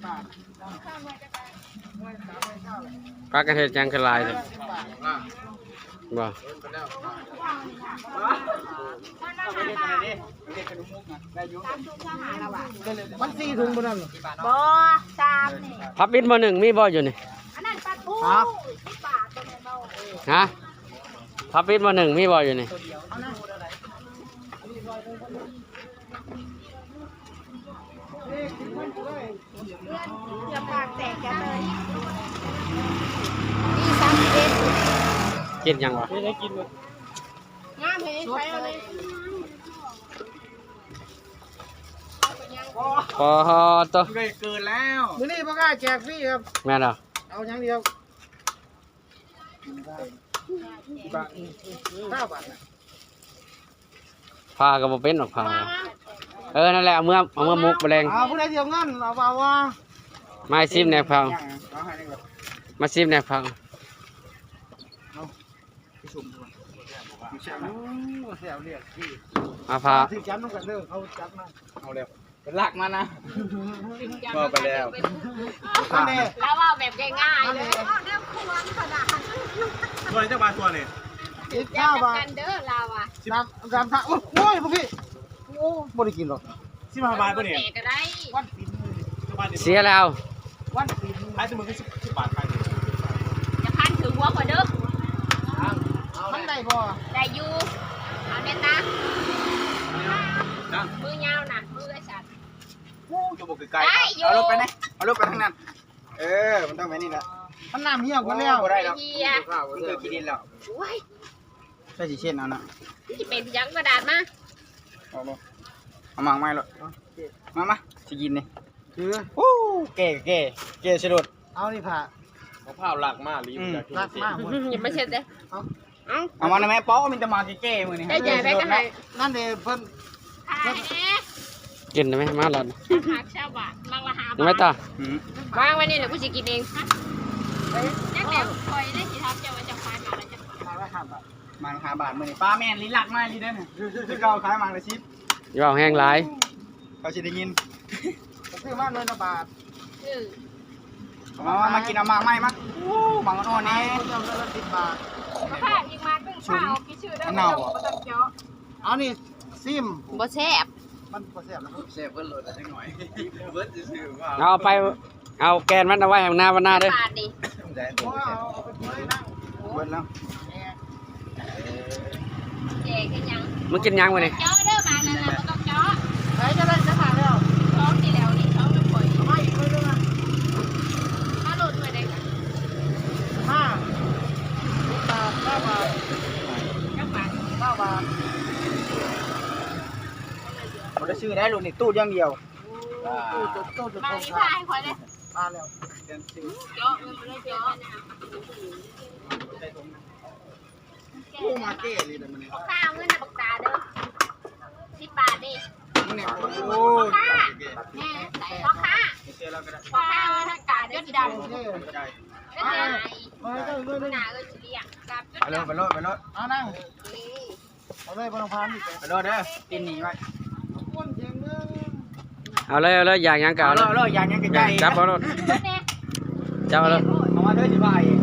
ພາກັນເຮັດຫຍັງຄືຫຼາຍແທ້? ບໍ່ ມັນສີ່ຖົງບໍ່ນັ້ນ? ບໍ່ ສາມນີ້. ພັບອິດໝໍ້ໜຶ່ງມີບໍ່ຢູ່ນີ້? ອັນນັ້ນປາທູ ຮະ? ສິບບາດບໍ່ແມ່ນບໍ່? ຮະ? ພັບອິດໝໍ້ໜຶ່ງມີບໍ່ຢູ່ນີ້? ເກືອບປາກແຕກກັນເລີຍ. ນີ້ສາມສິບເອັດ ກິນຫຍັງວະ? ງາມເລີຍ ໃສ່ເອົາເລີຍ. ອໍ ໂຕ ເກີນແລ້ວ. ມື້ນີ້ບໍ່ກ້າແຈກຟຣີຄັບ. ແມ່ນເນາະ. ເອົາຢ່າງດຽວ. ຊາວບາດນະ. ພາກໍບໍ່ເປັນດອກພາ. ເອີ ນັ້ນແຫຼະ ເອົາເມືອ ເອົາເມືອໝົກມື້ແລງ. ເອົາ ຜູ້ໃດຊິເອົາເງິນ ເອົາ ເອົາວ່າ. ມາຊິມແດ່ພາ ມາຊິມແດ່ພາ. ເອົາ ໄປຊົມກ່ອນ. ໂອ້ ແຊວເລືອກທີ່ ມາພາ ຖືກຈັບນຳກັນເດີ ເຂົາຈັບມາ. ເອົາແລ້ວ ເປັນຫຼັກມານະ. ເວົ້າໄປແລ້ວ ລາວເວົ້າແບບງ່າຍໆເລີຍ. ເວົ້າແນວຄວນຂະໜາດ ຖ້ວຍຈັກບາດຖ້ວຍນີ້? ສິບເກົ້າບາດ. ກັນເດີລາວວ່າ ສາມ ສາມ ໂອ້ຍ ພວກພີ່ ໂອ້ ບໍ່ໄດ້ກິນດອກ. ສິບຫ້າບາດບໍ່ນີ້? ແຕ່ກໍໄດ້ ວັດສິນ ເສຍແລ້ວ. ວັດສິນ ຂາຍຊຸມື້ຄືສິບ ສິບບາດ ຂາຍ ຢ່າພັນຖືກຫົວຂ້ອຍເດີ. ມັນໄດ້ບໍ່? ໄດ້ຢູ່ ເອົາແດ່ຕາ. ນະ ມືຍາວນະ ມືໄອ້ສັດ. ໂອ້ ຈະບໍ່ໃກ້ໆ ໄດ້ຢູ່. ເອົາລົດໄປແດ່ ເອົາລົດໄປທາງນັ້ນ. ເອີ ມັນຕ້ອງແບບນີ້ແຫຼະ. ມັນນ້ຳຫ່ຽວໝົດແລ້ວ. ໂອ້ ບໍ່ໄດ້ດອກ ເອີ ມັນຄືຂີ້ດິນແລ້ວ. ໂອ້ຍ ໃສ່ຊິເຊັນເອົານະ. ມັນຊິເປັນຫຍັງ ກະດາດມາ. ເອົາມາ ເອົາໝາກໄມ້ໂລດ. ມາ ມາ ຊິກິນນີ້. ຄື ໂອ້ ແກ່ ແກ່ ແກ່ສະດຸດ. ເອົານີ້ຜ້າ ມະພ້າວລັກມາລີ. ອືມ ລັກມາໝົດ. ຢ່າມາເຊັດເດ້. ເອົາ ເອົາ ເອົາມາໄດ້ແມ່ ເປາະ ມີແຕ່ໝາກແກ່ໆມື້ນີ້. ໃຈໃຈໄປກໍໃຫ້. ນັ້ນເດ້ເພິ່ນ ຂາຍແດ່ ກິນໄດ້ໄໝ? ມາລອດ ໝາກຊາວບາດ ໝາກລະຫ້າບາດ. ໄດ້ໄໝຕາ? ອືມ ວາງໄວ້ນີ້ແຫຼະ ກູຊິກິນເອງ. ຈັກແລ້ວ ຂ້ອຍໄດ້ຊິຖາມເຈົ້າວ່າເຈົ້າຂາຍໝາກລະຈັກບາດ? ໝາກລະຫ້າບາດ. ໝາກລະຫ້າບາດມື້ນີ້ ປ້າແມ່ນລີລັກມາຢູ່ເດ້. ແຕ່ເກົ່າຂາຍໝາກລະສິບ. ຢ່າເວົ້າແຮງຫຼາຍ ເຂົາຊິໄດ້ຍິນ. ຊື້ມາໜ່ວຍລະບາດ. ເອີ ເອົາມາ ມາກິນເອົາໝາກໃໝ່ມາ. ໂອ້ ໝາກອ່ອນໆນີ້ ເຈົ້າໜ່ວຍລະສິບບາດ. ມາພາດອີກໝາກໜຶ່ງ ພາອອກທີ່ຊື່ເດີ. ມັນເນົ່າບໍ່? ບໍ່ຕ້ອງເຈາະ. ເອົານີ້ຊິມ. ບໍ່ແຊບ. ມັນບໍ່ແຊບນະ. ແຊບເບິດໂລດຈັກໜ້ອຍ ເບິດຊື່ໆວ່າ. ເອົາໄປ ເອົາແກ່ນມັນເອົາໄວ້ໃຫ້ໜ້າວັນໜ້າເດີ. ບາດນີ້ ເບິດແລ້ວ. ແກງເຮັດຫຍັງ? ມາກິນຫຍັງມື້ນີ້? ເຈາະເດີ ບາດນັ້ນນະ ບໍ່ຕ້ອງເຈາະ. ໃສ່ຈະໄດ້ຈັກບາດແລ້ວ? ສອງນີ້ແຫຼ້ວນີ້ ສອງນຳຂ້ອຍ. ເອົາມາອີກໜ່ວຍໜຶ່ງນະ. ມາໂລດໜ່ວຍໃດກະ ຫ້າ ສິບບາດ ຊາວບາດ. ຈັກບາດ? ຊາວບາດ. ບໍ່ໄດ້ຊື້ໄດ້ ໂລດນີ້ ຕູດຢ່າງດຽວ. ຕູ້ ຕູ້ຈົນ ຕູ້ຈົນ ມານີ້ ພາໃຫ້ຂ້ອຍເດ້. ມາແລ້ວ ເຈາະ ມັນບໍ່ໄດ້ເຈາະ. ໂອ້ ມາເກ້ອີ່ຫຼີເດີມື້ນີ້. ພໍ່ຄ້າ ເອົາເງິນໃຫ້ບັກຕາເດີ ສິບບາດນີ້. ໂອ້ຍ ພໍ່ຄ້າ ແມ່ໃສ ພໍ່ຄ້າ ພໍ່ຄ້າ ທາງການເດີ ສີດຳ. ເອີ ເອີ ໜ້າເອີຍຊິລ້ຽງ. ໄປໂລດ ໄປໂລດ ໄປໂລດ. ເອົານັ່ງ. ເອົາເລີຍ ບໍ່ຕ້ອງພານອີກ. ໄປໂລດເດີ ຕິດໜີ້ໄວ້. ເອົາເລີຍ ເອົາເລີຍ ຢາກຫຍັງກະເອົາເລີຍ ຢາກຫຍັງກະຈ່າຍ. ຈັບເອົາໂລດ ຈັບເອົາໂລດ. ເອົາມາເດີ ຊິພາອີກ.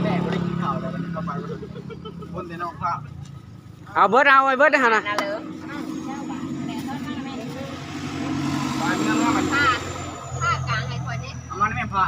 ແມ່ບໍ່ໄດ້ກິນເຂົ້າແລ້ວ ເຂົ້າໄປຄົນແຕ່ນ້ອງພາ. ເອົາເບິດ ເອົາໄວ້ເບິດຫັ້ນນະ. ພາ ພາກາງໃຫ້ຂ້ອຍແດ່. ເອົາມາແມ່ ພາ.